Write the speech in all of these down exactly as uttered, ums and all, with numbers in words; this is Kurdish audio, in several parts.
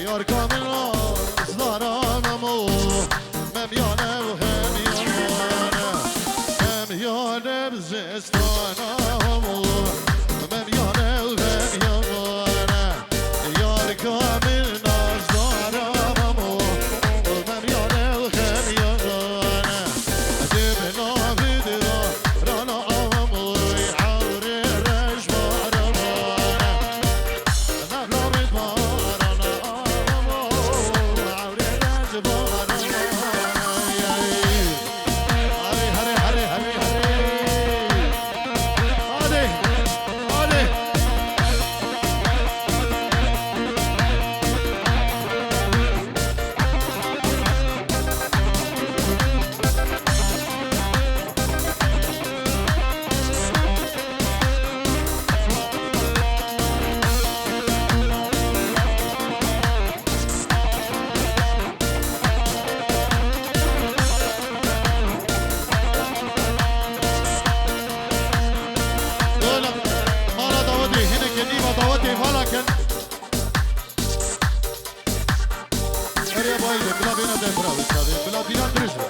Yar kamil aslara Memo, mem yane û hem yane, mem yane zistana Memo, mem yane û hem yane, yar kamil aslara Memo, mem yane û hem yane. Mala dawetê, hinekê nîva dawetê vala kin. Erê bayî be, bila bêne dembira wê çavê, bila bîran dirêj be.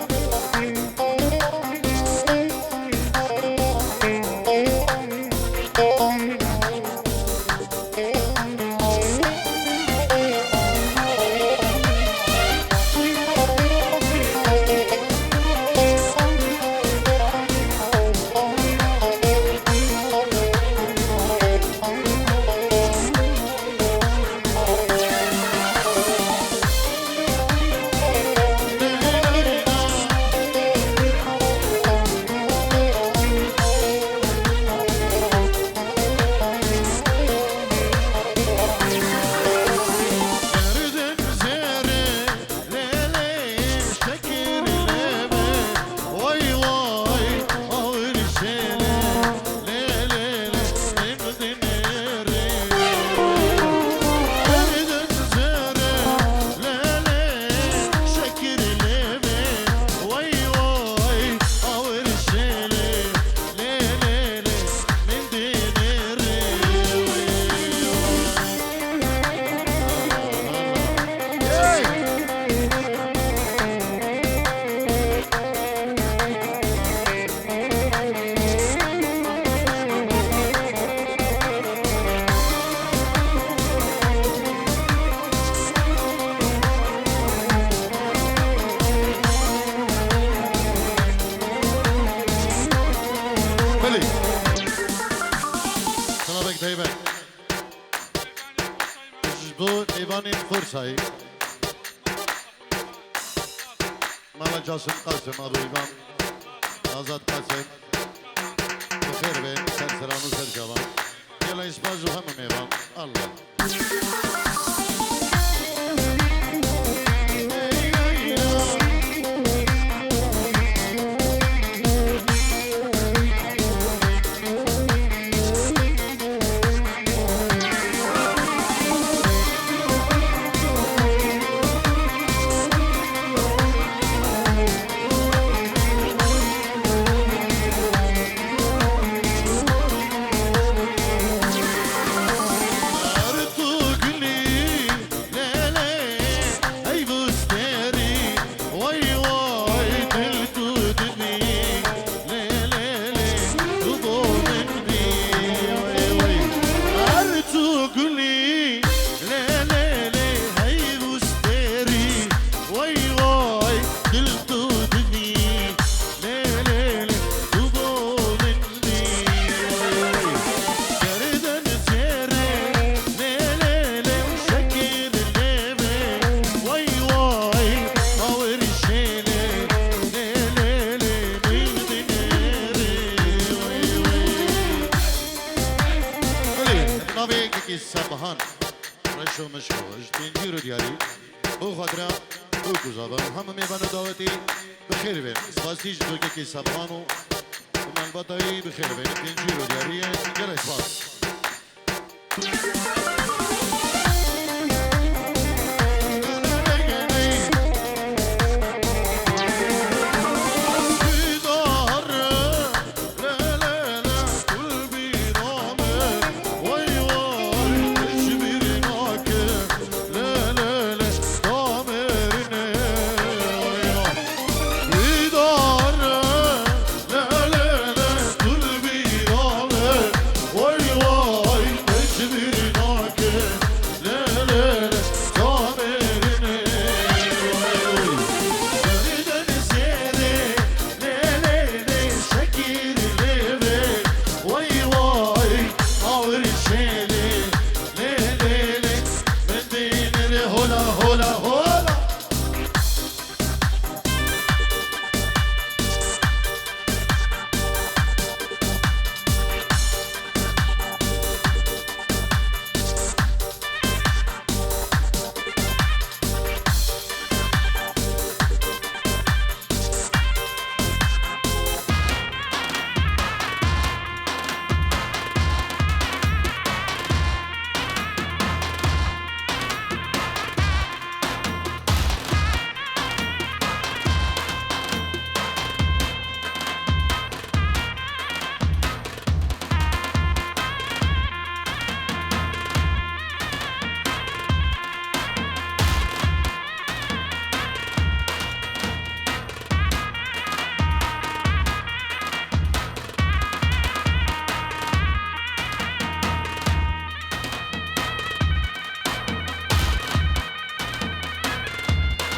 Belê. Silavek taybet. Ji bo mêvanên Forsayê. Mala Casim Qasim, Abu Îvan, Azad Qasim. Bi xêr bin, ser seran û ser çavan. Gelên spas ji hemû mêvan. Allah. Belê, navê yekekî Sebahan Reşo Mişko ji Têncîr û Diyarî bo xatira Bûk û zava hemû mêvan û dawetî bi xêr ve. Spasî ji bo kekê Sebran û, û malbata wî bi xêr ve. Pêncî ro diyarî ye. Gelek spas.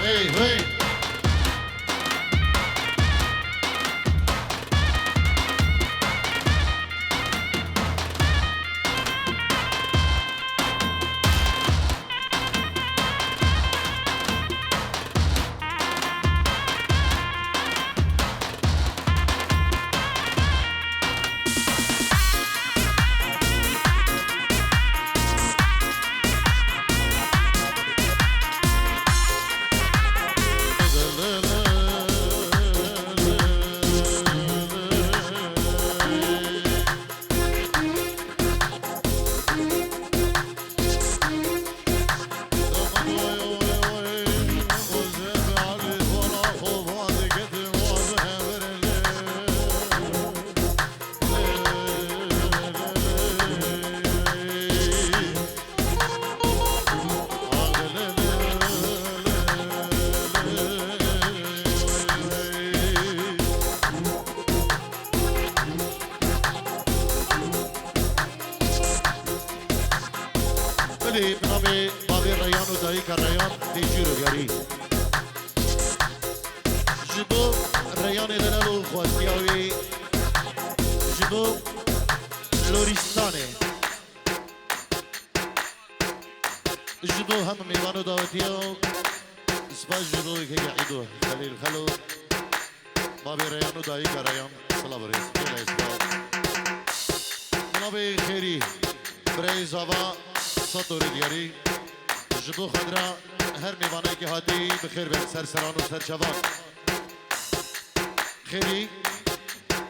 Hey, hey. Belê, bi navê bavê Reyan û dayika Reyan tê cî ro diyarî. Ji bo Reyanê delal û xwestiya wî, ji bo Lorîstanê, ji bo hemû mêvan û dawetiya û spas ji bo kekê Îdo Xelîl Xelo. Bavê Reyan û dayika Reyan, silav û rêz. Gelek spas. Bi navê Xêrî, birayê zava Satorê diyarî, ji bo xatir her mêvanekî hatî bi xêr ve ser seran û ser çavan. Xêrî,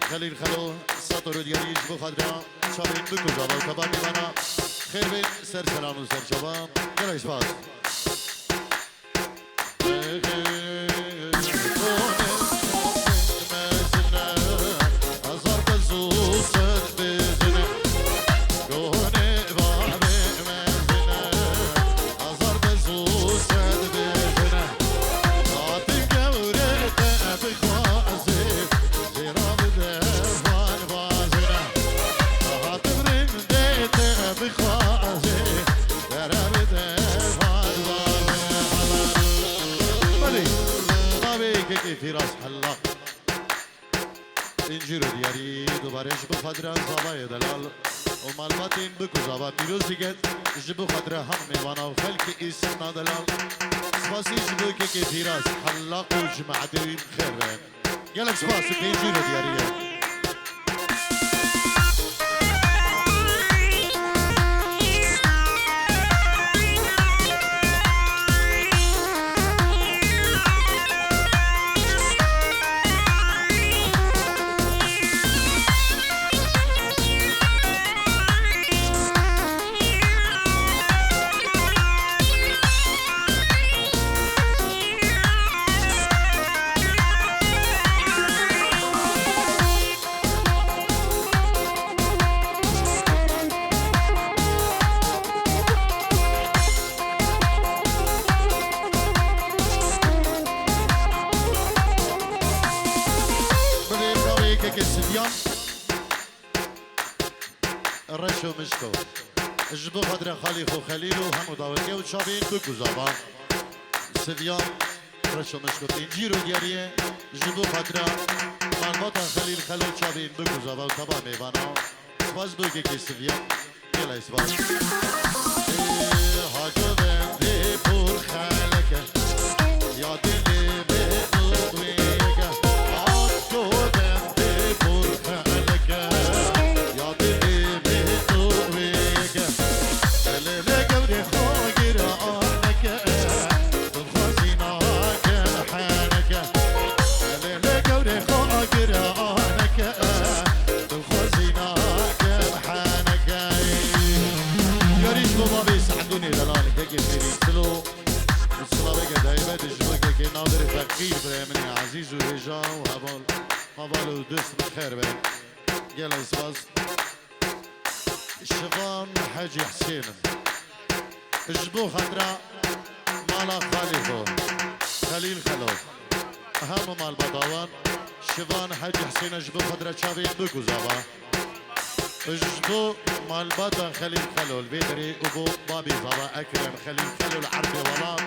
Xelîl Xelo, Satorê diyarî ji bo xatir çavên bik û zava û teva mêvana xêr ve ser seran û ser çavan. Gelek spas. Belê, bavê kekê Fîraz Hellaq. Pêncî ro diyarî dubare ji bo xatira zavayê delal û malbatên bik û zava pîroz diket, ji bo xatira hemû mêvana û xelkê Îsmna delal. Spasî ji bo kekê Fîraz Hellaq û cimaetê wî bi xêr be. Gelek spas û pêncî ro diyarî ye. Mişko. Ji bo xatira xalî xwe Xelîl û hemû dawetê û çavên bik û zava. Siviyan Reşo Mişko têncîr û diyariyê ji bo xatira malbata Xelîl Xelo çavên bik û zava û teva mêvana. Spas bo yekê Siviyan. Gelek spas. Ê, haco bendê pur xeleke. Ya dilê min û wê yeke. Haco bendê pur xeleke. Ya dilê min û wê yeke. Lê lê gewrê xwe gir aneke. Dixwazî nakin heneke. Lê lê gewrê xwe gir aneke. Dixwazî nakin heneke. Yarî ji bo babê Sehdûnê delal kekê xêrî Silo. Silaveke taybet ji bo kekê Nadir Feqîr birayê min ê ezîz û hêja û heval, heval û dost bi xêr be. Gelek spas. Şivan Hecî Husên. Ji bo xatira mala xalê xwe, Xelîl Xelo. Hemû malbata wan, Şivan Hecî Husên e ji bo xatira çavên bik û zava. Ji bo malbata Xelîl Xelo li vê derê û bo babê zava Ekrem Xelîl Xelo li erdê welat.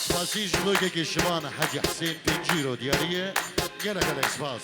Spasî ji bo kekê Şivan Hecî Husên pêncî ro diyariyê. Gelek gelek spas.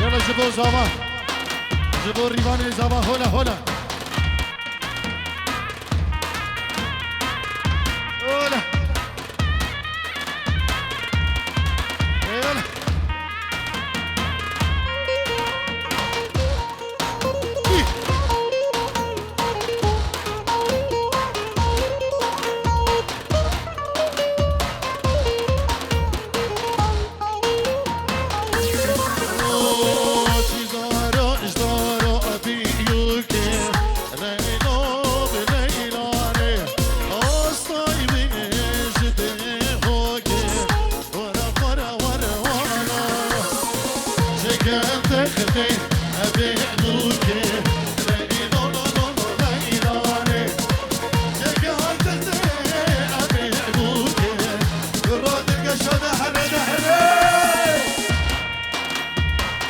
Yala ji bo zava. Ji bo rîvanê zava hola hola. Hola. Hola.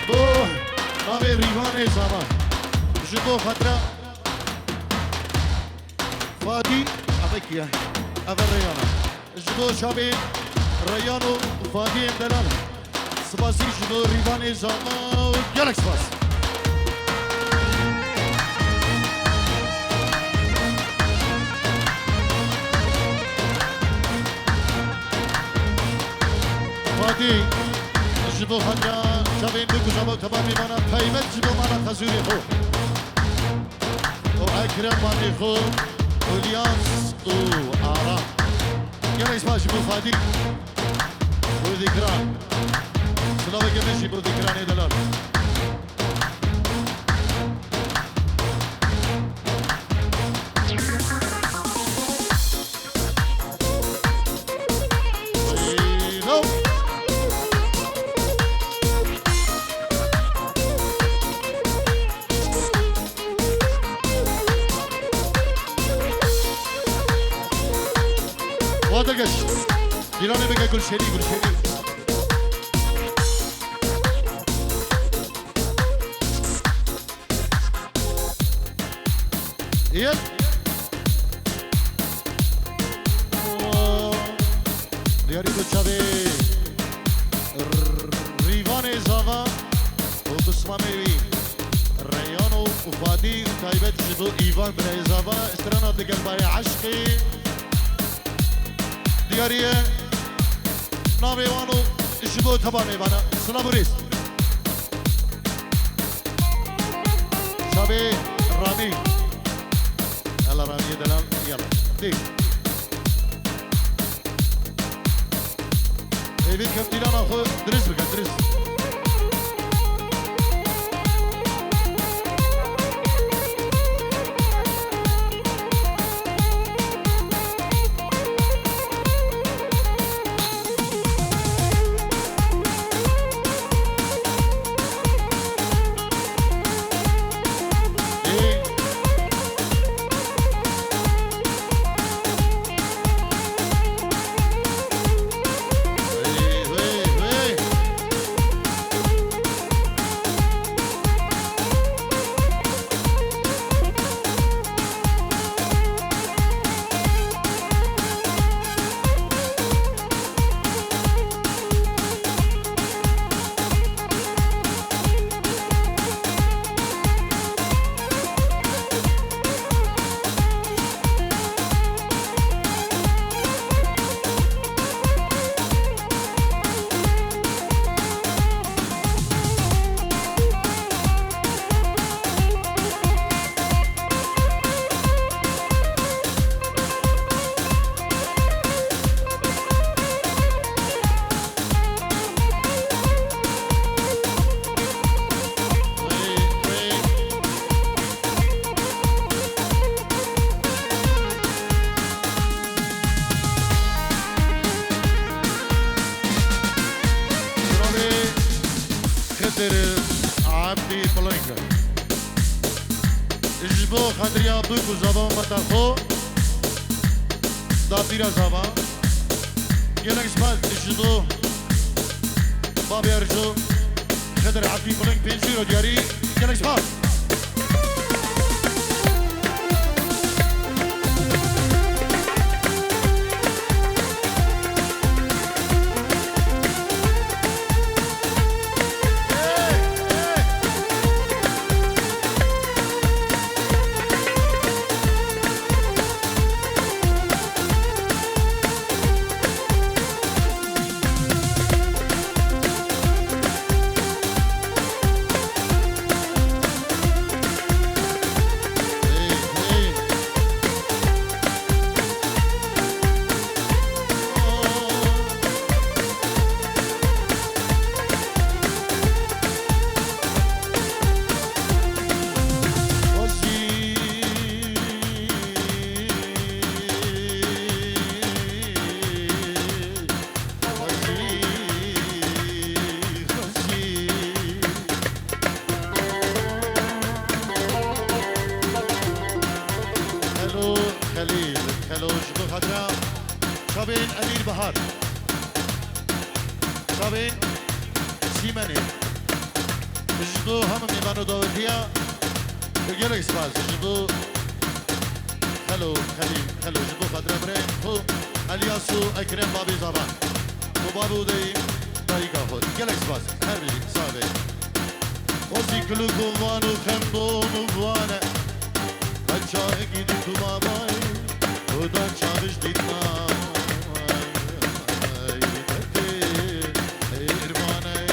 Bo navê Rîvanê Zava. Ji bo xatira Fadî, eve kî ye? Eve Reyana. Ji bo çavê Reyan û Fadiyên delal. Spasî ji bo Rîvanê Zava û gelek spas. Fadî, ji bo xatira çavên bik û zava û teva mêvana taybet ji bo mala xezûrê xwe. û Ekrem Mamîxo û Lyans û Aram. Gelek spas ji bo Fadî û Dîkran. Silaveke me jî bo Dîkranê delal. Bike Gulşenî, Gulşenî. Yep. Diyarî ku çavê Rîvanê Zava û pismamê wî Reyhan û Fadî, taybet ji bo Îvan birayê Zava, strana digel bayê eşqê. Diyarî ye. Navê wan û ji bo teba mêvana. Silav û rêz. Çavê Ramî. Yala Ramî delal, yala. Dê. Êvî keftirana xwe dirist bike, dirist. Xidir Abdî Piling. Ji bo xatiriya bûk û zava û meta xwe, dapîra zava. Gelek spas ji bo babê Erjo, Xidir Abdî Piling, pênc euro diyarî. Gelek spas. Xelo Xelîl, Xelo ji bo xatira çavên Emîr Bahar, çavên Çîmenê, ji bo hemû mêvan û dawetiya, gelek spas ji bo Xelo, Xelîl, Xelo, ji bo xatira birayên xwe, Elyas û Ekrem babê zava. Û bab û deyî dayika xwe. Gelek spas. Her bijî, sax be. Xwezî kilûk û van û xemdon û vane. Her çaxekî dît û mabay, û da çaviş dît nay. Betê, êrvaney.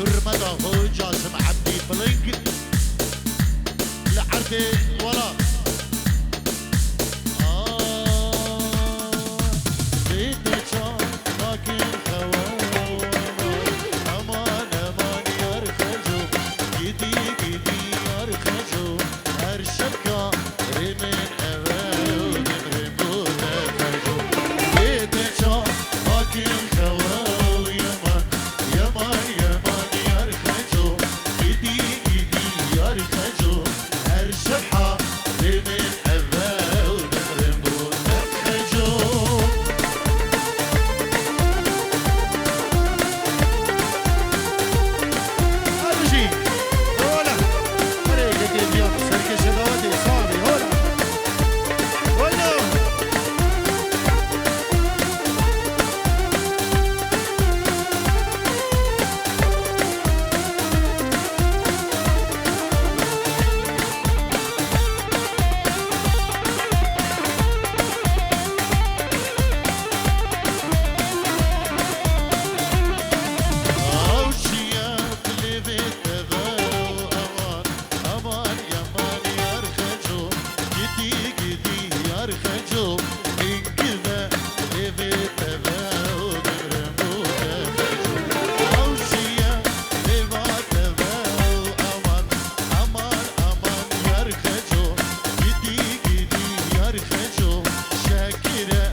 Hurmeta Hoca Casim Ebdî Piling li erdê welat. Bê te çav nakin xewa, eman, eman, yar Xeco, gidî, gidî, yar Xeco. Her şevka rê min eve û min rê bo te Xeco. Bê te çav nakin xewa, yeman, yeman, yeman, yar Xeco, gidî, gidî, yar Xeco. Her şevha rê min eve û min rê bo te Xeco. Her bijî. Ola. Erê, yekê diya, serkê sedawetê, sabê, ola. Ola. Ew çiye dilê vê teve û ewan. Aman, yaman, yar Xeco, gidî, gidî, yar Xeco, hingî ve, lê vê teve û dimrim û te Xeco. Ew çiye, lê va teve û aman, aman, aman, yar Xeco, gidî, gidî, yar Xeco, şekire,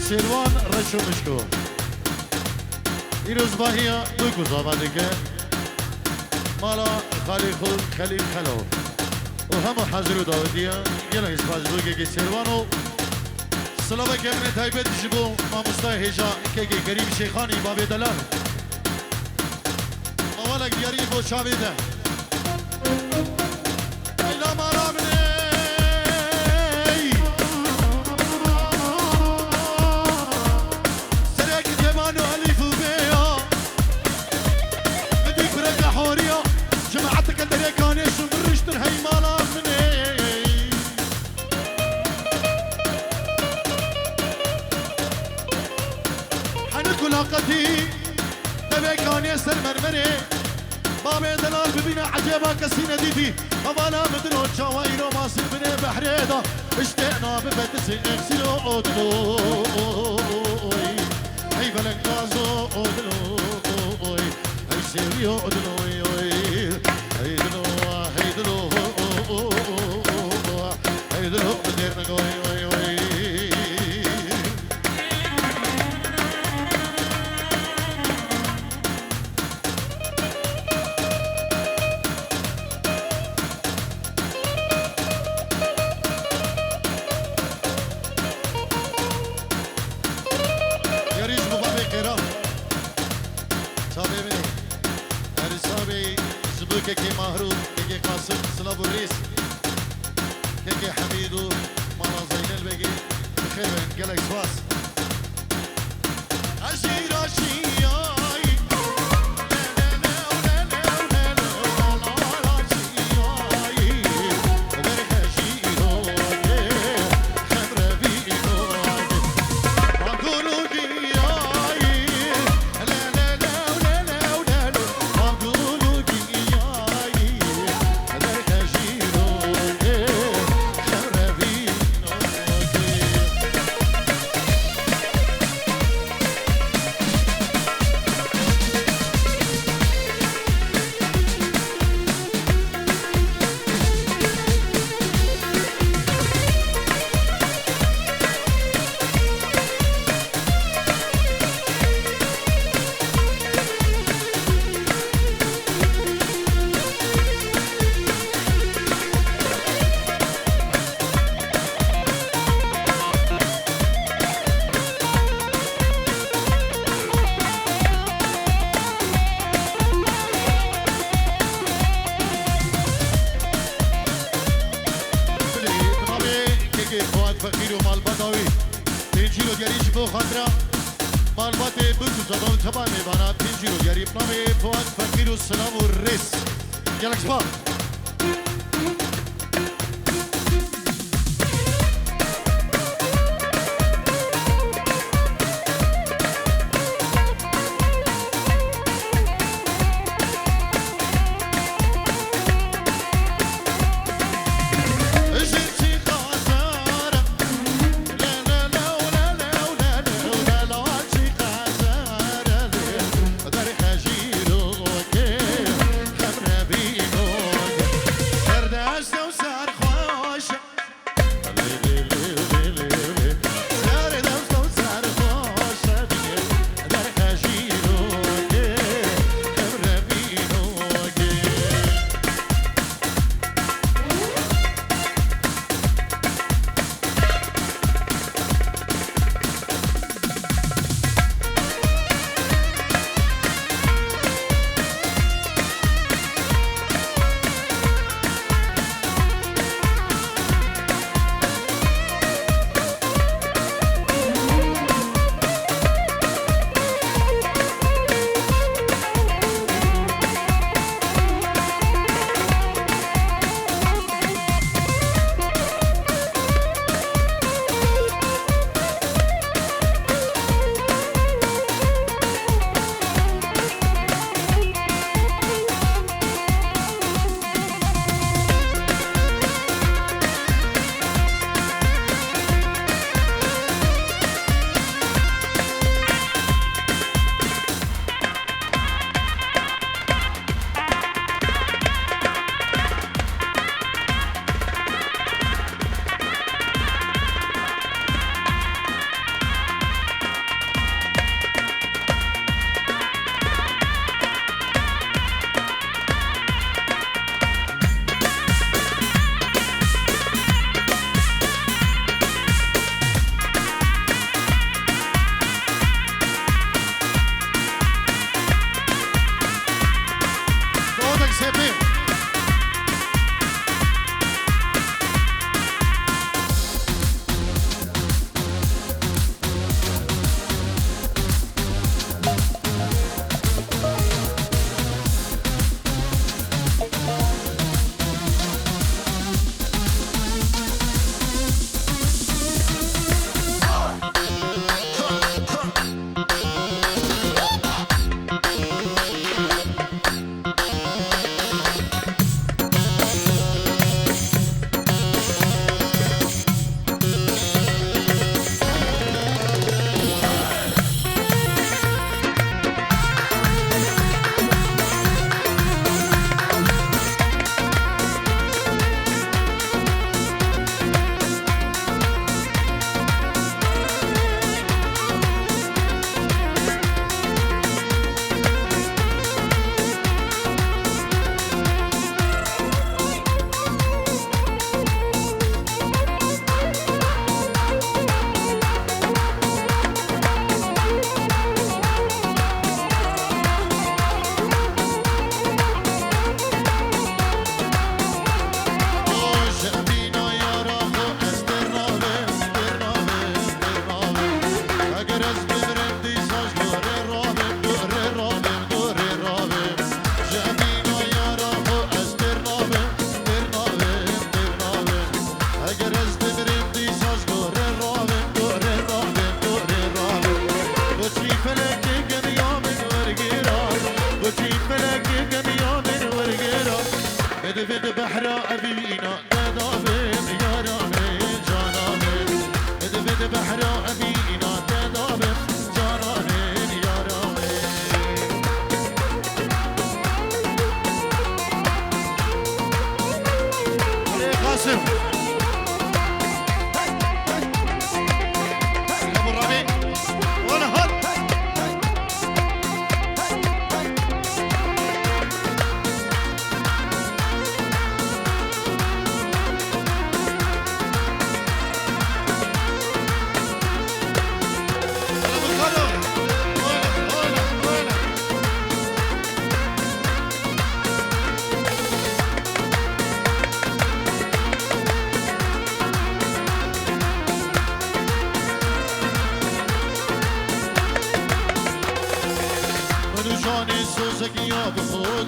Sêrwan reş û mişko. Îro zivahiya du ku zava dike. Mala xalê xwe Xelîl Xelo. Û hema hazir û dawetiye. Gelek spas ji bo kekê Sêrwan û silaveke min ê taybet ji bo mamosta hêja kekê Kerîm Şêxanî bavê delal. Mawalek diyarî bo çavê de. Ey la mala min ey. Serek teman û elîf û bê ya. Min dî kureka horiya. Cemaeteke derê kanê şûn riştir hey mala min ey. Hene kulaqetî, devê kanê ser mermerê. Babê delal bibîne ecêba kesî nedîtî. Hevala min dilo çawa îro masî binê behrê da. Îşte nabi bedisê emsîlo odilo. Hey belek gazo odilo. Hey sêwiyo odilo. Hey dilo, hey dilo. Hey dilo, dêr min oy, oy, oy. Yarî ji bo babê qêra. Çavê min ê. Erî çavê ji bo kekê Mahrû. Feqîr û malbata wî. Pêncî rogerî ji bo xatira malbatê Bûk û Zaba û teva mêvana pêncî rogerî bi namê Fuat Feqîr û silav û rêz. Gelek spas.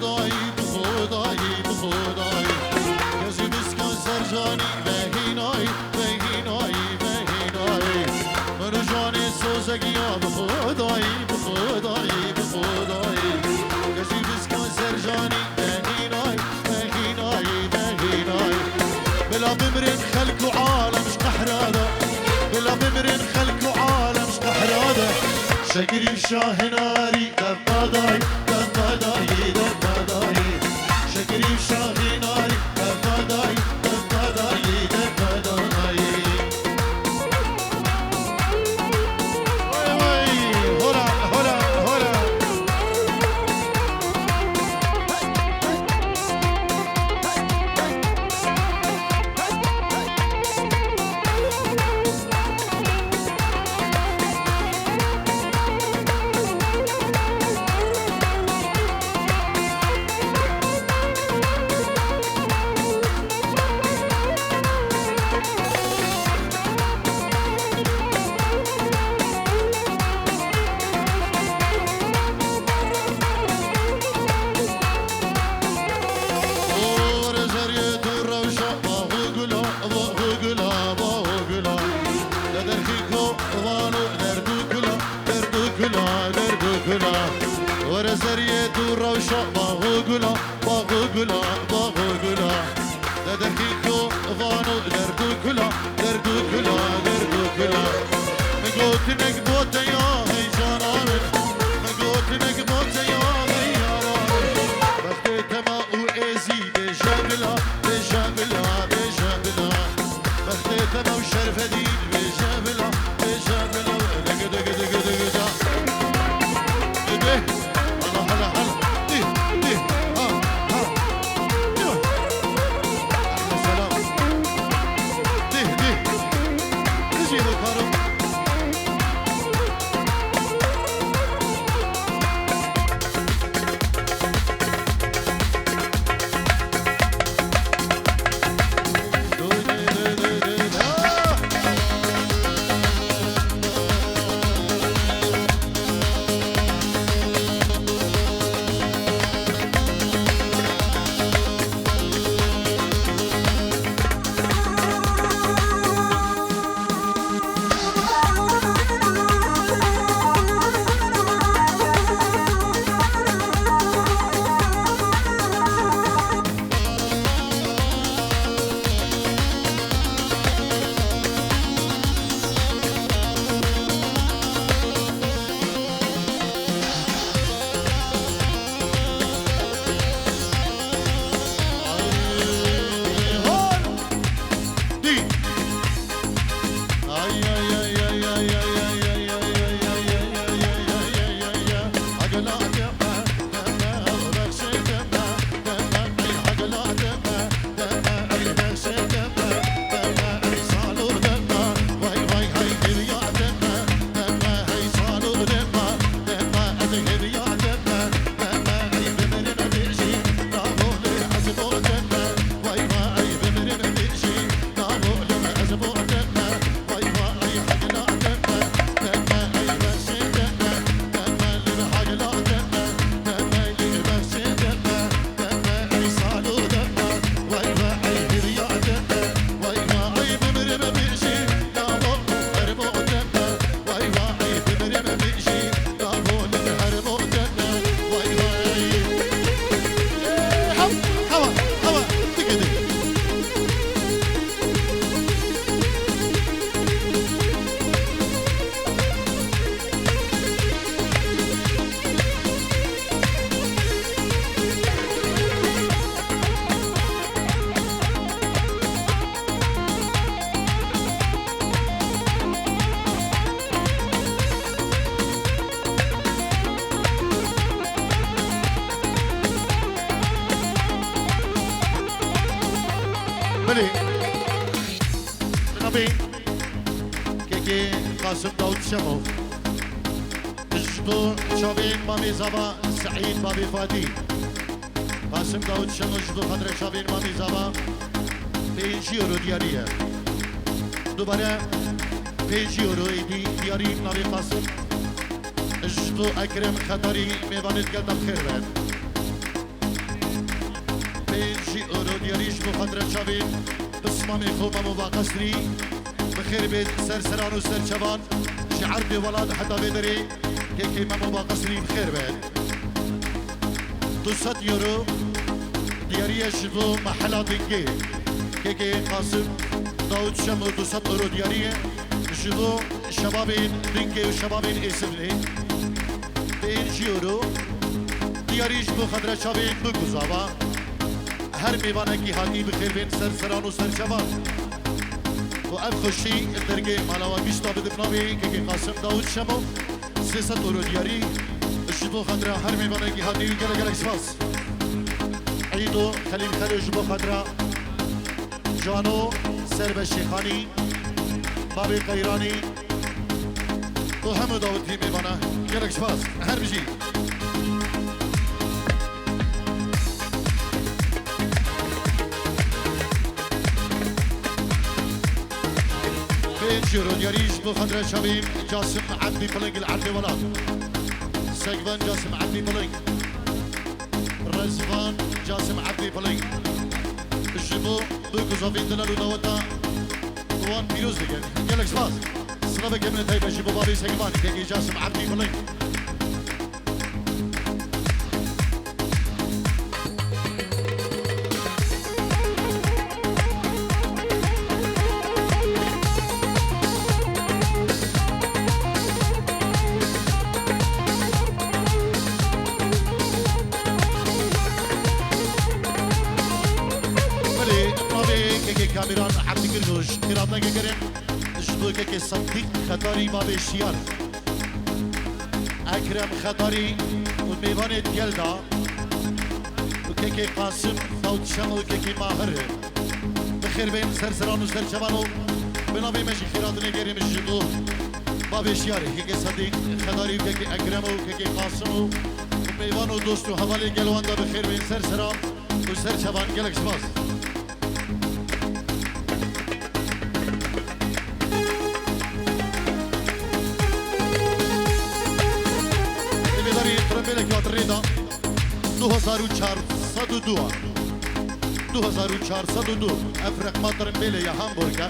Dayî bi xwe, dayî bi xwe, dayî. Kezî biska sercanî vehînayî, vehînayî, vehînayî. Min û canê sozegiya bi xwe, dayî bi xwe, dayî bi xwe, dayî. Kezî biska sercanî vehînayî, vehînayî, vehînayî. Bila bimrin xelk û alem ji qehra de. Bila bimrin xelk û alem ji qehra de. Şekirî şahinarî, defa dayî, defa dayî, defa dayî. Şekirî şahinarî, defa dayî, defa dayî, defa dayî. Vay vay, hola, hola, hola. Were zeriyê tu rewşa bax û gula, bax û gula, bax û gula. De dexîko vano derd û kula, derd û kula, derd û kula. Min gotinek bo te ya heycana min. Min gotinek bo te ya heycana min. Bextê tema û êzî bêje bila, bêje bila, bêje bila. Bextê tema û şerfedî bêje bila, bêje bila. Dege, dege, dege, dege, da. Dege. Hala, hala, hala. Dih, dih. Ha, ha. Dih. Ahmed selam. Dih, dih. Dih, dih, bakalım. Belê. Binabê kekê Qasim Dawud Şemo. Ji bo çavên Mamê Zava Seîd Babê Fatî. Qasim Dawud Şemo ji bo xatirê çavên Mamê Zava pêncî euro diyarî ye. Dubare pêncî euro êdî diyarî navê Qasim. Ji bo Ekrem Xetarî mêvanê digel de bi xêr be. Euro diyarî ji bo xatir çavên pismamê xwe Memo Baqesrî. Bi xêr bên ser seran û ser çavan. Ji erdê welat heta vê derê kekê Memo Baqesrî bi xêr be. Du sed euro diyarî ye ji bo mehela Dingê. Kekê Qasim Dawud Şemo du sed euro diyarî ye ji bo şebabên Dingê û şebabên Êsiflê. Pênc euro diyarî ji bo xatir çavên Bikuzava. Her mêvanekî hatî bi xêr bên ser seran û ser çavan. Û ev xweşî dergê mala we gişta bidin navê kekê Qasim Dawud Şemo. Sê sed euro diyarî ji bo xatira her mêvanekî hatî û gelek gelek spas. Îdo Xelîl Xelo ji bo xatira Cano Serbe Şêxanî, Babê Qeyranî û hemû dawetî mêvana gelek spas. Her bijî. Pênc euro diyarî ji bo xatir çavên Casim Ebdî Piling li erdê welat. Segvan Casim Ebdî Piling. Rezvan Casim Ebdî Piling. Ji bo bikuzavîn delal û daweta wan pîroz dikin. Gelek spas. Silaveke min taybet ji bo babê Segvan, kekê Casim Ebdî Piling. Belê, navê kekê Kamîran Ebdîgirgoş, xêratneke kirin ji bo kekê Sedîq Xetarî babê Şiyar. Ekrem Xetarî û mêvanê gel da û kekê Qasim Dawud Şemo û kekê Mahir. Bi xêr bên ser seran û ser çevan û bi navê me jî xêratinê gerî min ji bo babê Şiyarê, kekê Sedîq Xedarî û kekê Ekrem û kekê Qasim û mêvan û dost û hevalê gel wan de bi xêr bên ser seran û ser çevan gelek spas. Hêvêdarî, trimbêlek ya tirê da du hezar û çar sed û du. Du hezar û çar sed û du. Ev reqma trimbêlê ya Hamburg e.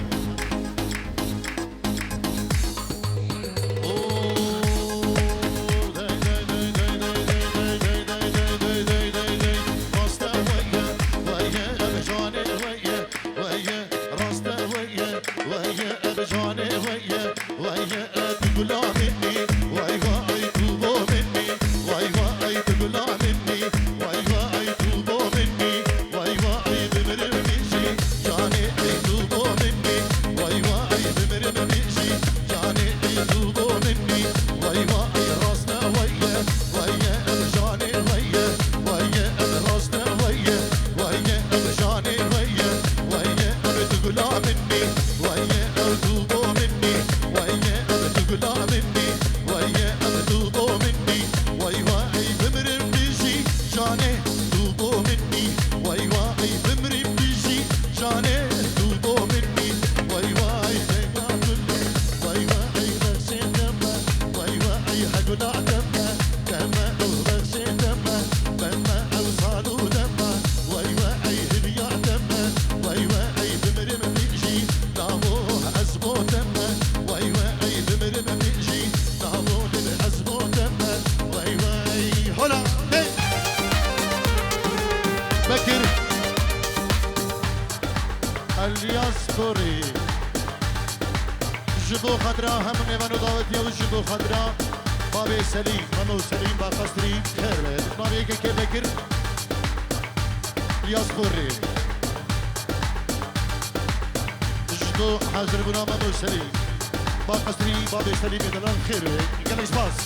Hola, hey! Bekir Elyas Korî. Ji bo xatira hemû mêvan û dawetiya û ji bo xatira babê Selîm, Memo Selîm Baqesrî, xêr be. Navê yekê Bekir Elyas Korî. Ji bo hazirbûna Memo Selîm Baqesrî, babê Selîmê delal xêr be. Gelek spas.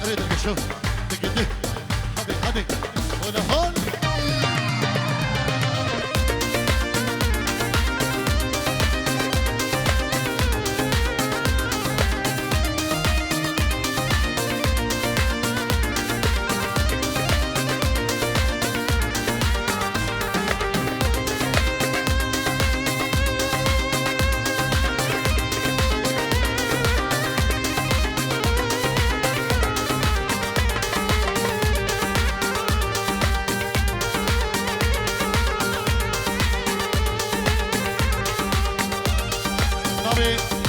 Erê dilgeşo, digidi. Hadi, hadi. Hadi, hadi.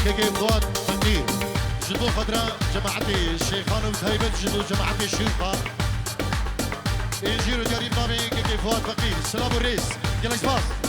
Kekê Fuat Feqîr. Ji bo xatir a cemaetê Şêxan û taybet ji bo cemaetê Şûxa. Ê jîro diyarî navê Kekê Fuat Feqîr. Silav û rêz. Gelek spas.